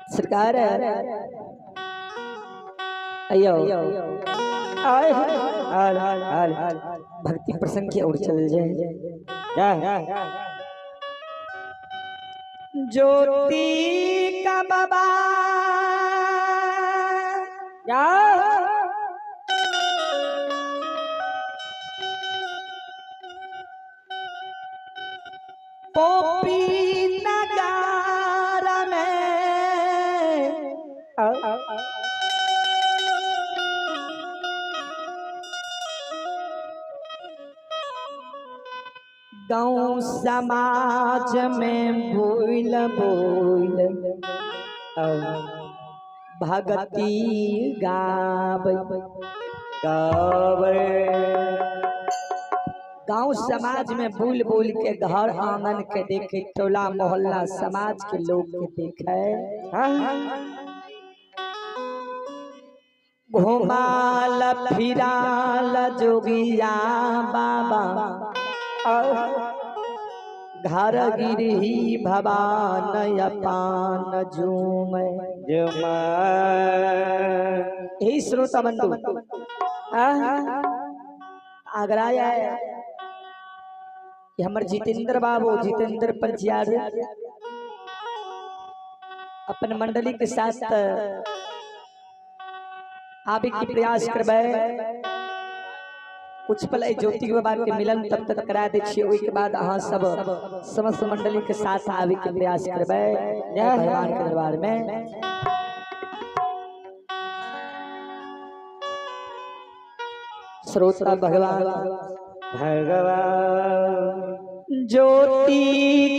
सरकार आइयो आए हाल हाल भक्ति प्रसंग की ओर चल जाए। ज्योति का बाबा पोपी नगारा में गाँव समाज में भूल भूल भगती गावे गावे। गांव समाज में बोल बोल के घर आंगन के देखे, टोला मोहल्ला समाज के लोग के देखे, घुमाल फिराल जोगिया बाबा घर गिरही भवान अपान झूम जुमा। यही श्रोता बंधु आगरा आया कि हमर जितेंद्र बाबू जितेंद्र पंचियार अपन मंडली के साथ आबे के प्रयास करबै। कुछ पल एहि ज्योति बाबा के मिलन तब तक करा दै छियै, ओहि के बाद अहाँ सब समस्त मंडली के साथ आबे के प्रयास करबै भगवान के दरबार में। श्रोता भगवान भगवान ज्योति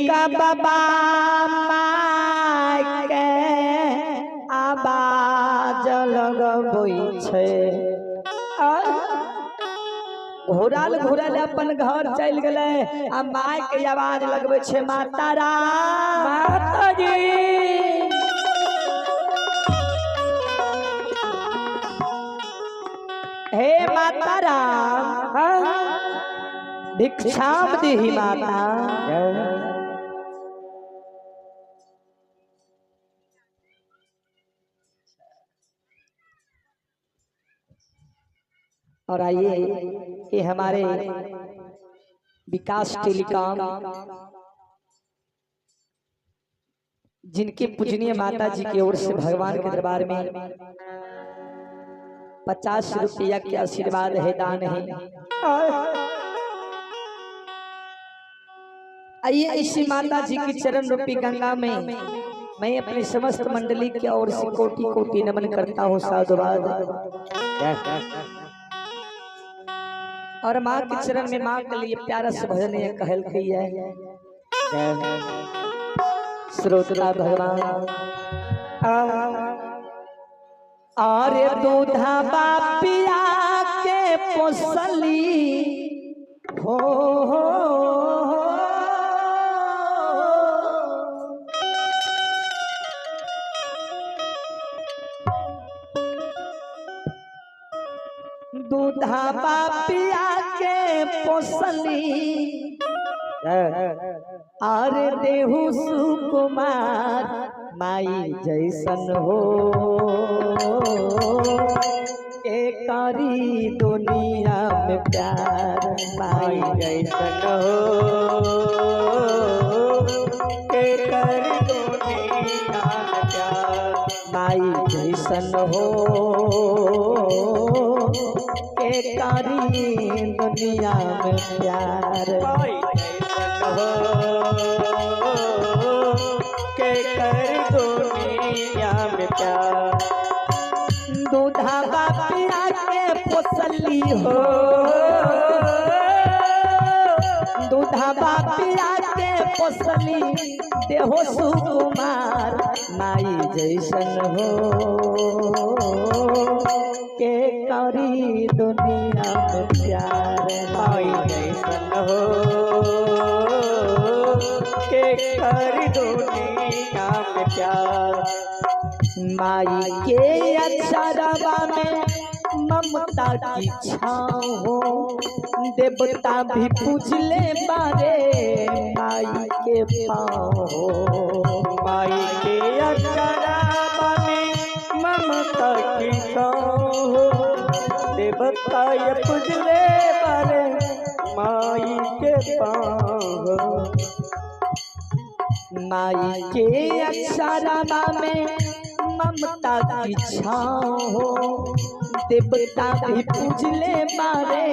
का बाबा माय के आवाज लगबै छै। घुरल घुरल अपन घर चलि गेलै आ माय के आवाज लगबै छै, माता राम माता जी। हे माता राम भिक्षाम देहि माता। और आइए ये हमारे विकास टेलीकॉम जिनके पूजनीय माता जी की ओर से भगवान के दरबार में 50 रुपया के आशीर्वाद है, दान है। आइए इसी माता जी की चरण रूपी गंगा में मैं अपनी समस्त मंडली की ओर से कोटि कोटि नमन करता हूँ, साधुवाद। और माँ के चरण में माँ के लिए प्यारा से भजन ये कहल गई है। श्रोता भगवान अरे दूधा पिया के पोसली हो, हो, दूधा पिया के पोसली अरे देहु सुकुमार माई जैसन हो के करी दुनिया में प्यार माई माई जैसन हो के कर दुनिया में प्यार। माई जैसन हो के करी दुनिया में प्यार। माई जैसन हो के कर दुनिया में प्यार। दूधा पिया के पोसली हो, दूधा पिया के पोसली देहो सुकुमार माई जैसन हो के करी दुनिया में प्यार। माई जैसन हो के कर दुनिया में प्यार। माई के अक्षरवा में ममता की छाँव हो, देवता भी पूजले बारे माई के पाँव हो। माई के अक्षरवा माई के अक्षरमा में ममता की छाँव हो, देवता भी पूजले मारे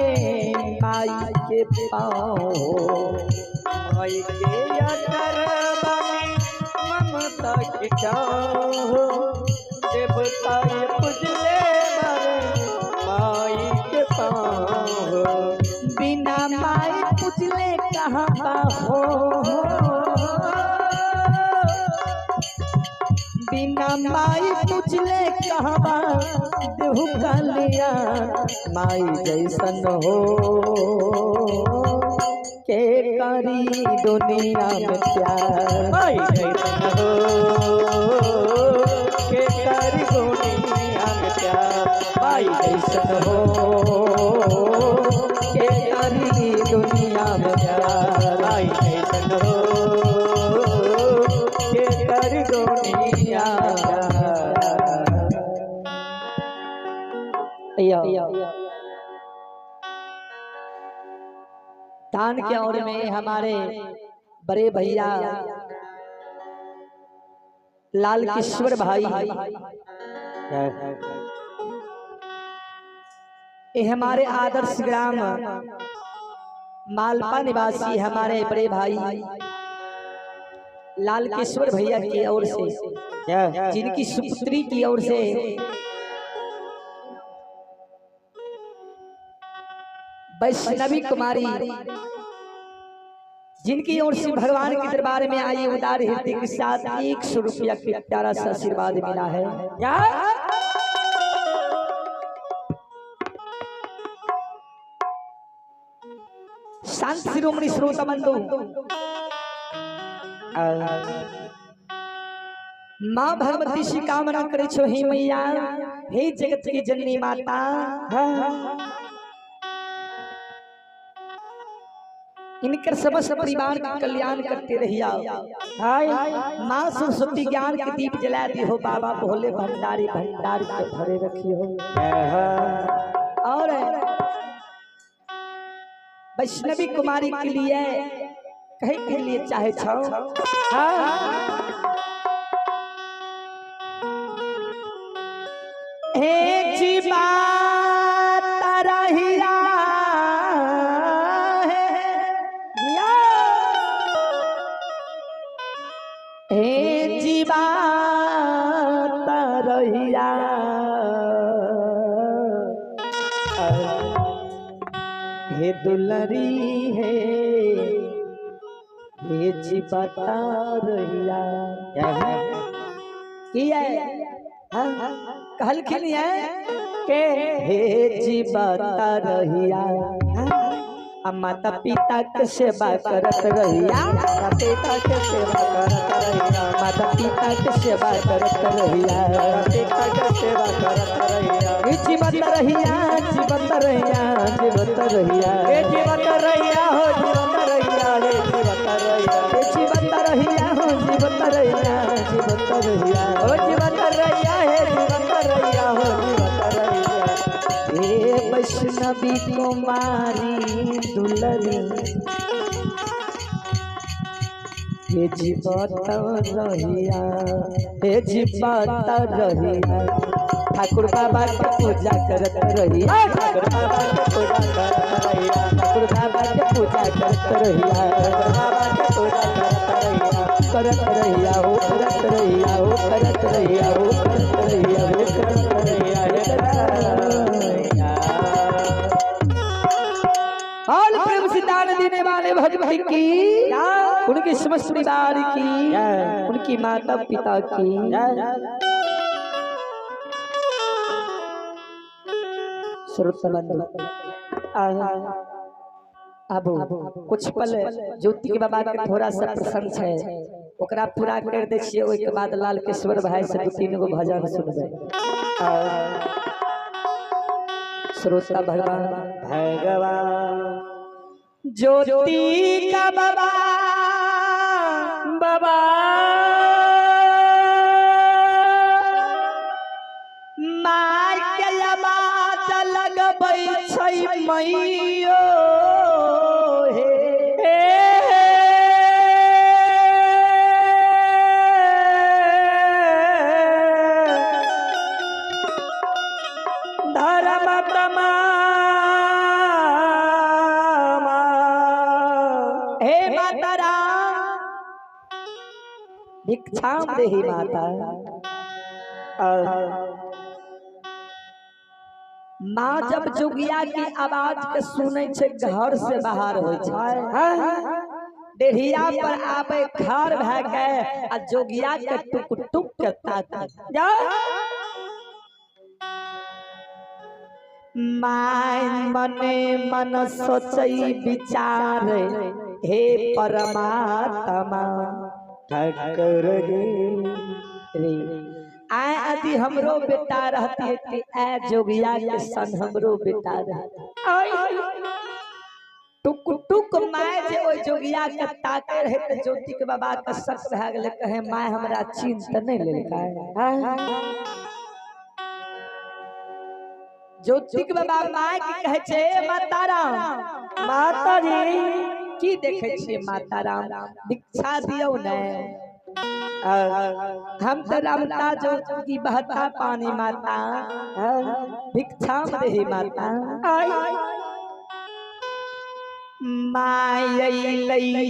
माई के पाँव हो। माई के अक्षरमा में ममता की छाँव हो, देवता भी पूजले मारे माई के पाँव हो। बिना माई पूजले कहाँ हो, बिना माई पूजले कहवा देहु कलिया। माई जैसन हो के करी दुनिया में प्यार। माई जैसन हो के करी दुनिया में प्यार। माई जैसन हो के करी दुनिया में प्यार। माई जैसन हो के करी दुनिया में प्यार। दान के ओर में हमारे बड़े भैया लाल किश्वर भाई, ये हमारे आदर्श ग्राम मालपा निवासी हमारे बड़े भाई लाल किश्वर भैया की ओर से, जिनकी सुपुत्री की ओर से वैष्णवी कुमारी, जिनकी ओर से भगवान के दरबार में आई उदार हृदय के साथ 100 रुपया के प्यारा सा आशीर्वाद मिला है। शांत शिरोमणि श्रोता बंधु, माँ भगवती से कामना करे छो, हे मैया, हे जगत की जननी माता, इनकर समस्त परिवार के कल्याण करते रहिया। माँ सरस्वती ज्ञान के दीप जला दी हो, बाबा भोले भंडारी भंडार के भरे रखी हो। और वैष्णवी कुमारी के लिए कहे के लिए चाहे छो, हे जीवा रहिया, हे जीवा रहिया, हे दुलरी हे, हे जीवा रहिया। की है कहलखिन है के हे जीवा रहिया, माता पिता के सेवा करत रहिया, माता पिता के सेवा करत रहिया, माता पिता के सेवा करत रहिया, पिता के सेवा करत रहिया। जीवत रहिया, जीवत रहिया, जीवत रहिया, हे जीवत रहिया हो, जीवत रहिया, हे जीवत रहिया, हे जीवत रहिया हो, जीवत रहिया, जीवत रहिया हो, जीवत रहिया, हे जीवत रहिया हो, जीवत रहिया। हे वैष्णवी कुमारी दुलरी, हे जीवत रहिया, हे जीवत रहिया, ठाकुर बाबा के पूजा करत रहिया, ठाकुर बाबा के पूजा करत रहिया, ठाकुर बाबा के पूजा करत रहिया, ठाकुर बाबा के पूजा करत रहिया, करत रहिया हो, करत रहिया हो, करत रहिया हो, करत रहिया हो, करत रहिया, रहिया। ऑल प्रेम से दान देने वाले भगवान की, उनके समस्त परिवार की, उनकी माता पिता की। श्रोता बंधु, अब कुछ पल ज्योति के बाबा के थोड़ा सा प्रसन्न है, ओकरा पूरा कर दे छियै, ओहि के बाद लाल केश्वर भाई से 2-3 गो भजन सुनबै। श्रोता भगवान भगवान ज्योति का बाबा बाबा माय के आवाज लगबै छै मैयो हे। भिक्षाम देहि माता। माँ जब जोगिया की आवाज के सुनै छै घर से बाहर होइ छै, डेढ़िया पर आबे खार भए के आ जोगिया के टुक टुक के ताक जा। My मने मन सोचै विचार हे परमात्मा ठाकुर जी रे, आय यदि हमरो बेटा रहती ते ऐ जोगिया के संग हमरो बेटा रहती। टुक टुक my जे ओहि जोगिया के ताके रहे ते ज्योति के बाबा के शक भए गेलै, कहे my हमरा चिन्ह त नहीं लेलकै। ज्योति के बाबा my के कहे छै, ए माता राम, माता जी की देखे छियै माता राम, भिक्षा दियौ ने, हम तो रमता जो की बहता पानी माता, भिक्षा देही माता। My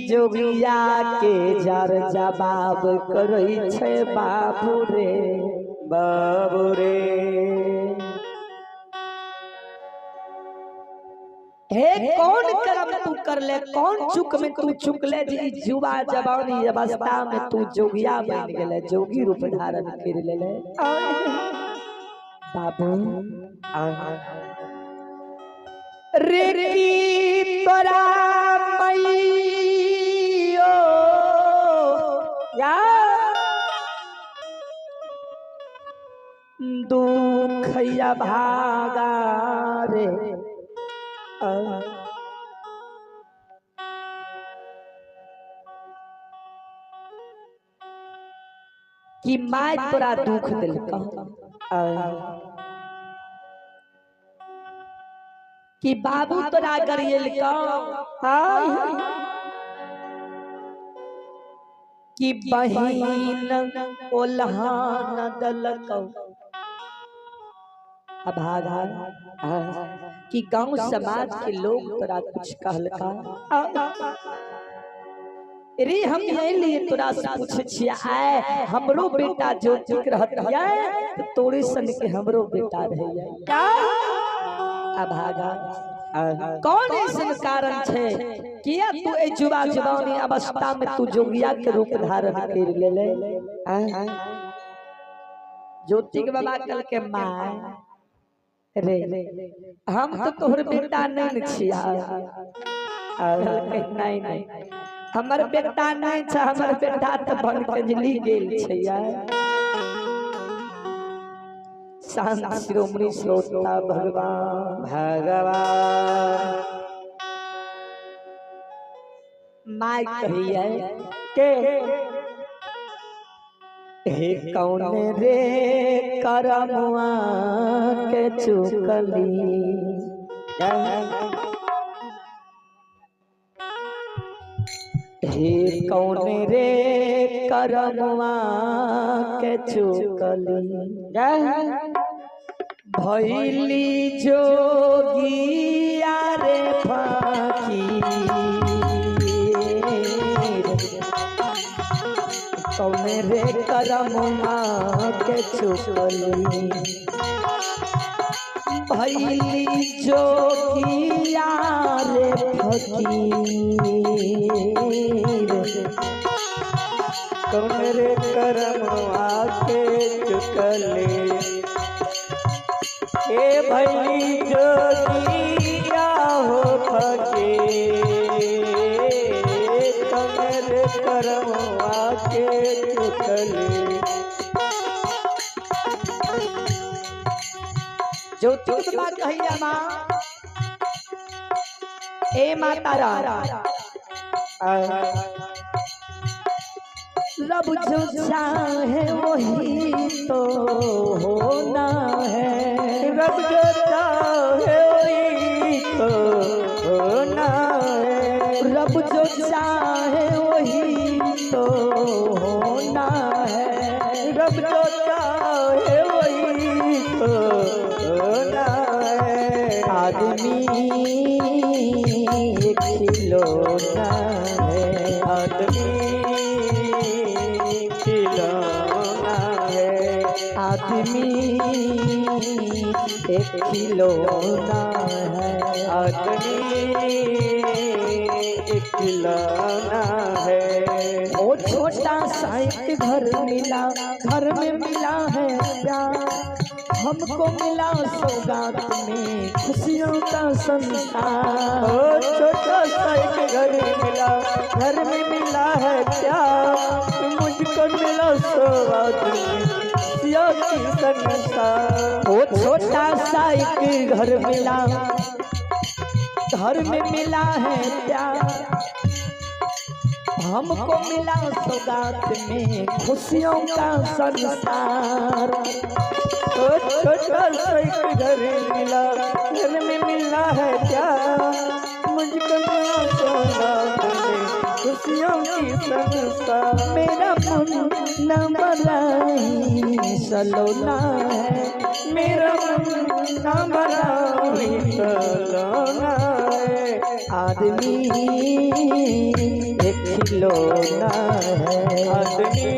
जोगिया के जर जवाब करै छै बाबू रे बाबू रे। हे कौन कर्म तू कर ले, कौन चुक में तू चुक ले जी युवा जवानी अवस्था में तू जोगिया बन गेले, जोगी रूप धारण कर ले बाबू रे। की तोरा मैयो या दुख या भागा रे, कि my तोरा दुख दिलका, कि बाबू तोरा गरियलका, कि बहिन ओल्हान दलकौ अभागा, कि गांव समाज के लोग तोरा कुछ कहलका रे। हम यही लिए तोरा से पूछे छियै, आय हमरो बेटा ज्योतिक रहत ये तो तोरे सन के हमरो बेटा रहैया अभागा। कौन ऐसन कारण छै किया तू ए युवा जवानी अवस्था में तू जोगिया के रूप धारण कर लेले? ज्योति के बाबा कल के माँ रे, हम तो तोहर बेटा नहीं न छिया। नहीं नहीं, हमर बेटा नहीं छ, हमर बेटा तो बन कंजली गेल छै। शांत शिरोमणि श्रोता भगवान भगवान my कहिए के हे कौन रे करमुआ के चुकली, हे कौन रे करमुआ के चुकली, भैली जोगिया रे फकीर, कौन रे करमुआ के चुकली, भैली जोगिया रे फकीर, कौन रे करमुआ के चुकले, ए भैली जोगिया हो फकीर, कौन रे करमुआ के चुकले। ज्योति बाबा कहिया माँ, ए माता राम, रब जो चाहे वही तो होना है, रब जो चाहे वही तो होना है, रब जो चाहे वही तो होना है, रब जो चाहे वही तो होना है। आदमी खिलौना है, आदमी आदमी एक खिलौना है। आदमी एक खिलौना है। ओ छोटा सा एक घर मिला, घर में मिला है प्यार, हमको मिला सौगात में खुशियों का संसार। ओ छोटा सा एक घर मिला, घर में मिला है प्यार, मुझको मिला सौगात में खुशियों की संसार। ओ छोटा सा एक घर मिला, घर में मिला है प्यार, हमको मिला सौगात में खुशियों का संसार। ओ छोटा सा एक घर मिला, घर में मिला है प्यार, मुझको मिला सौगात में खुशियों की संसार। मेरा मन न मलाई सलोना है। मेरा मन न मलाई सलोना है। आदमी एक खिलौना है। आदमी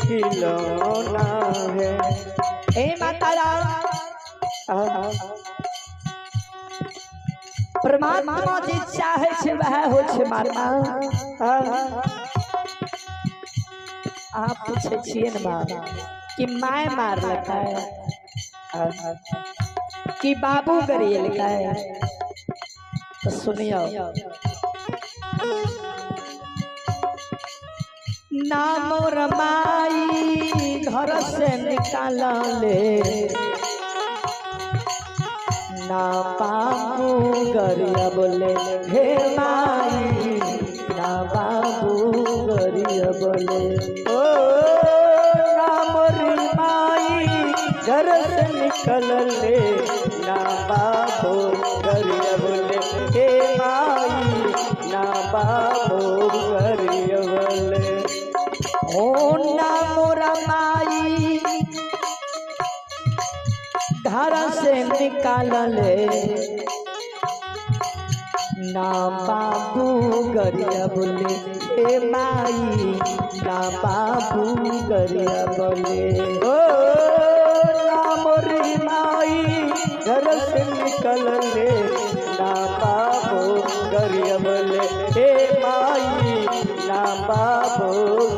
खिलौना है। हे माता राम, परमात्मा जे चाहे छे वह हो छे माता। अहाँ पूछे छियै ने माँ कि my मारलकै कि बाबू गरियलकै, तो सुनियो, ना मोर माई घर से निकाल ले, ना बाबू गरिया बोले हे माई, ना बाबू गरिया बोले। ओ ना मोरी माई घर से निकल ले, ना बाबू गरिया बोले हे माई, ना बाबू गरिया बोले। ओ ना मोरा माई घर से निकाल ले, ना बाबू गरिया बोले हे माई, ना बाबू गरिया बोले। ओ ना मोरी माई घर से निकल ले, ना बाबू गरिया बोले हे माई, ना बाबू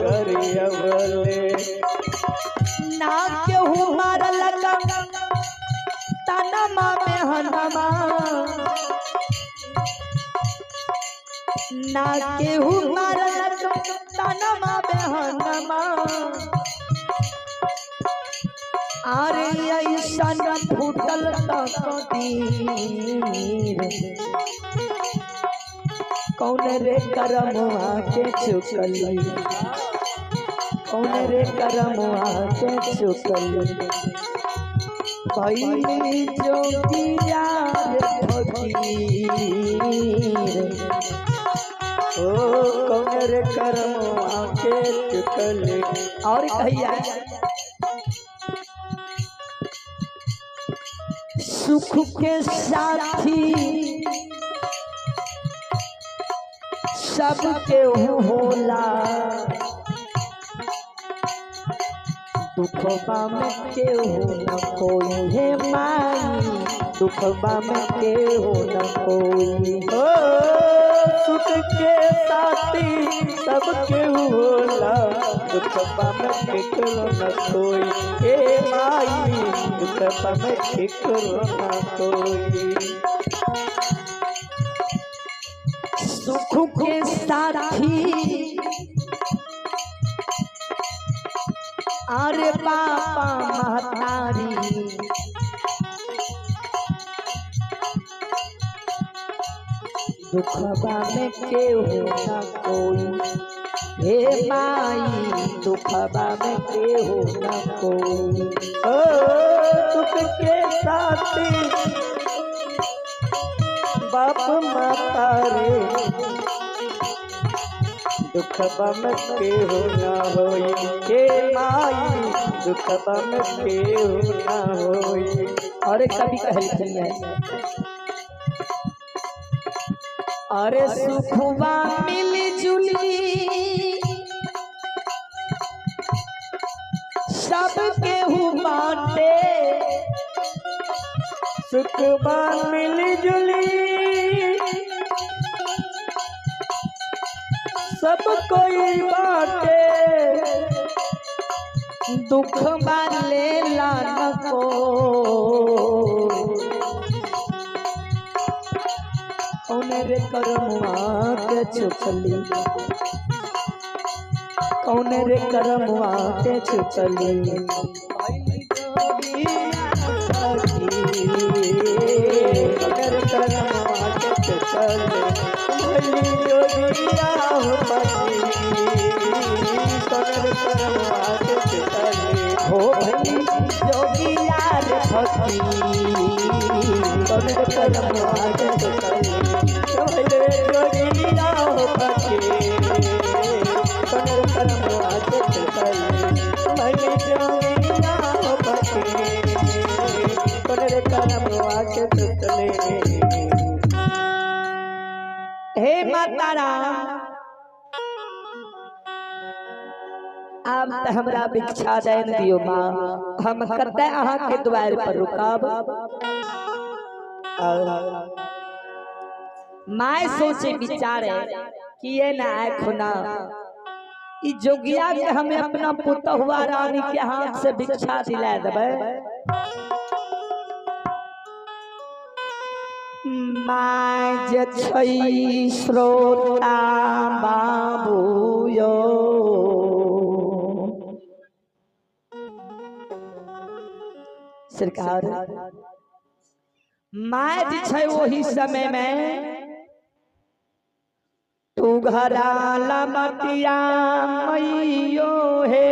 गरिया बोले। ना केहू मारलक तनमा में हनमा, ना केहू मारलक तनमा में हनमा, अरे ऐसन फूटल तकदीर, कौन रे करमवा के चुकली, कौन रे करमवा के चुकली, कैली जोगिया रे फकीर। ओ कौन रे करम आके चुकले। और कहिया सुख के साथी सबके होला, दुखबा में केहू न कोई हे माई, दुखबा में केहू न कोई। ओ सुख के साथी सबके होला, दुख में केकरो न कोई हे माई, दुख में केकरो न कोई। सुख के साथी अरे बापा महतारी, दुखबा में केहू न कोई हे माई, दुखबा में केहू न कोई। ओ सुख के साथी बाप माता रे, दुख में केहू न होई हे माई, दुख में केहू न होई। और एक कवि कहलखिन है, अरे सुखवा मिली जुली सब सब केहू बाटे। सुख बा मिली जुली सब कोई बाटे। दुख बाले लान को कौन रे करमुआ के चुकली, कौन रे करमुआ के चुकली। कौन रे करमुआ के चुकली, भली जोगिया हो पति। कौन रे करमुआ के चुकली, हो भली जोगिया रे फकी, कौन रे करमुआ के चुकली। भले जोगिया हो पति। कौन रे करमुआ के चुकली, भली जोगिया हो पति। कौन रे करमुआ के चुकली। हे माता राम, आब त हमरा भिक्षा देन दियो माँ, हम कतऽ अहाँ के द्वार पर रुकब। My सोचे विचारे कि ये ना आए खुना ई जोगिया के हमें अपना पुतहुआ रानी के हाथ से भिक्षा दिला देबै। My जे छै श्रोता बाबू यो, सरकार my जे छै ओही समय में तू घरा लमतिया मैयो हे।